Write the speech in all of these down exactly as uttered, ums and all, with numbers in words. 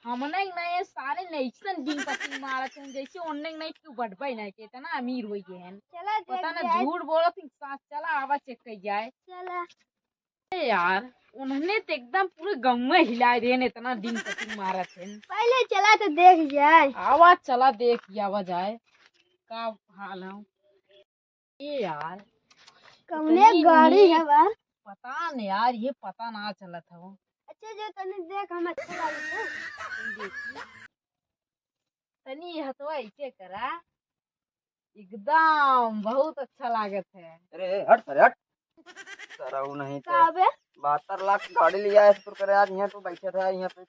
हमने नहीं, ये सारे नहीं ऐसन डींग पटिंग मारत हैं, जैसे ओन्ने नहीं क्यों बढ़बे नहीं के, इतना अमीर हो गए हैं। चला देख पता ना जाए। झूठ बोलत हैं, साँच। चला आवा चेक कर जाए। चला। ए यार, उन्होंने तो एकदम पूरे गाँव में हिला दिए हैं, इतना डींग पटिंग मारत हैं। पहले चला तो देख जाए। आवा चला देख आवा जाए, का हाल है। ए यार, कौने इतनी गाड़ी नीक है बा? पता नहीं यार, ये पता ना चलत हो। अच्छा, जो तनी देख, हम अच्छा लागत है। तनी हथवा ऐसे करा, एकदम बहुत अच्छा लागत है। अरे हट सारे हट। सारा वो नहीं का तो बे? बहत्तर लाख गाड़ी लिया है, शुक्र करे आज यहाँ तो बैठे था, यहाँ पे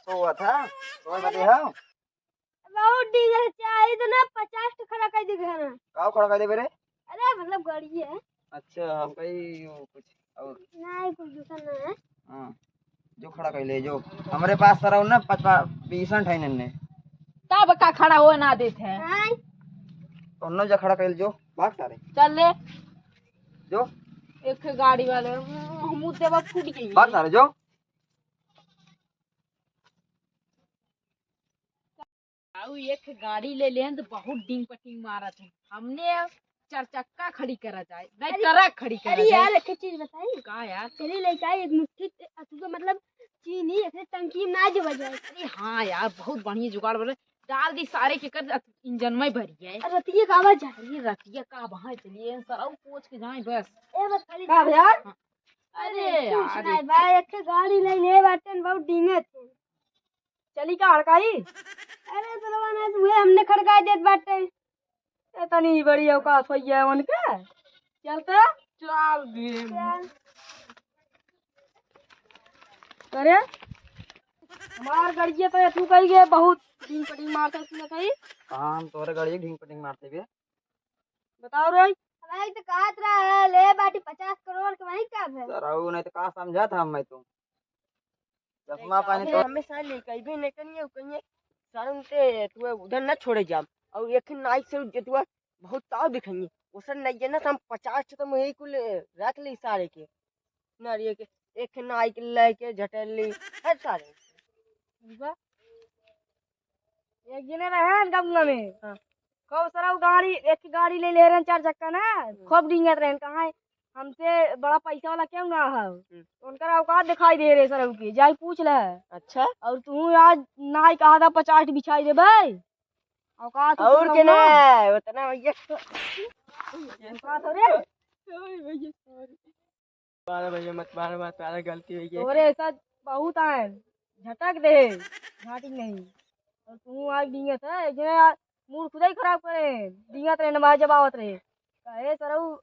सोवा था, सोवा अरे। बैठे हो। बहुत डींग है, चाही तो ना पचास ठो खड़ा कर दे घर में। का खड़ा कर दे बेरे? अरे मतलब गाड़ी है। अच्छा, हम कही वो कुछ और। नहीं, कुछ दूसरा ना है। हाँ, जो खड़ा कर ले जो। हमरे पास सराउ ना पचपा बीसन ठाई नन्ने। तब का खड़ा हो ना देत है। नहीं। तो न जा खड़ा कर जो, भाग सारे। चल ले। जो। एक गाड़ी वाले, मुँह देवा फूट गई। भाग सारे जो। आऊ एक गाड़ी ले लेन तो बहुत डींग पटिंग मारत है। हमने चार चक्का खड़ी करा जाए, नहीं अरे, ट्रक खड़ी करा अरे जाए। यार, एक चीज बताई। का यार? चली लेके आई एक मुट्ठी, अ, तू तो मतलब चीनी, एकरे टंकी में ना जब जाए। अरे हाँ यार, बहुत बढ़िया जुगाड़ बोले। डाल दी सारे के कर इंजन में भरी है। अरे रतिया का आवाज है। अरे रतिया का आवाज चलिए सर, आऊ पहुँच के जाए बस। ए बस खाली का भैया? हाँ। अरे अरे यार, कुछ नहीं बा, एक ठे गाड़ी ले ले बाटे, बहुत डींगत है। चली का हड़काई? अरे सरवा ना, तुहे हमने खड़काई देत बाटे। इतनी बड़ी औकात होई है उनके। चलते? चल भी। चल। अरे, हमार गड़िया तो तू कही गए, बहुत ढींग पटिंग मारते इसने कही। हाँ, हम तोरे गड़िया ढींग पटिंग मारते बे। बताओ रे। भाई तो कहत रहा है, ले बाटी पचास करोड़ के, वही का है? सर, वो नहीं तो का समझा था मैं तो। चश्मा पहने तो हमेशा लेके अइबे नहीं करिए, कहिए, "सर, उनके तू उधर न छोड़े जाम।" और एक नाइक से जे तू बहुत ताव दिखाइए, वो सर नहीं है ना, तो हम पचास ठो तो हम यही कुल रख ली सारे के। नारिये के एक नाइक लेके झटेली है सारे। एक जने रहे गमला में। हाँ। खूब सारा वो गाड़ी, एक गाड़ी ले ले रहे हैं, चार चक्का ना, हम्म। खूब डींगत रहे हैं, कहाँ है? हमसे बड़ा पैसा वाला क्यों ना है? हम्म। उनका औकात दिखाई दे रहे सर की, जाई पूछ ले। अच्छा। और तू आज नाई कहा था पचास बिछाई दे भाई। औकात और उतना के ना। ना, उतना भैया। औकात हो रे। Sorry भैया, sorry। मारा भैया मत मारा, मार प्यारा गलती हुई है। तोरे ऐसा बहुत आए, झटक दे, झाटी नहीं। और तू आज डींगत है, इतने यार मूड खुदा ही खराब करे, डींगत रहे, नमाज जब आवत रहे। कहे सरऊ,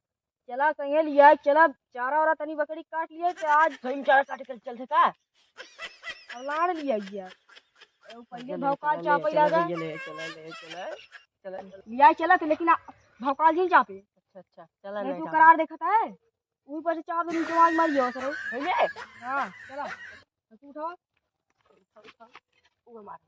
चला संगे लिया, चला चारा वारा तनी बकरी काट लिए, तो आज सही में चारा काटे के चलते का? अब लाड़ लिया गया। अब पहिले चले, भौकाल चले, चापे चले, लागा। भैया, ले, चले, ले, चले, चले। लिया चला तो, लेकिन आ, भौकाल जी चापे। अच्छा, अच्छा, चला नहीं, नहीं तू चापे। करार देखता है। ऊपर से चाप दे, नीचे आवाज मारी हो सर। भैया। हाँ, चला। तू उठाओ। उठाओ, उठाओ। वो मार।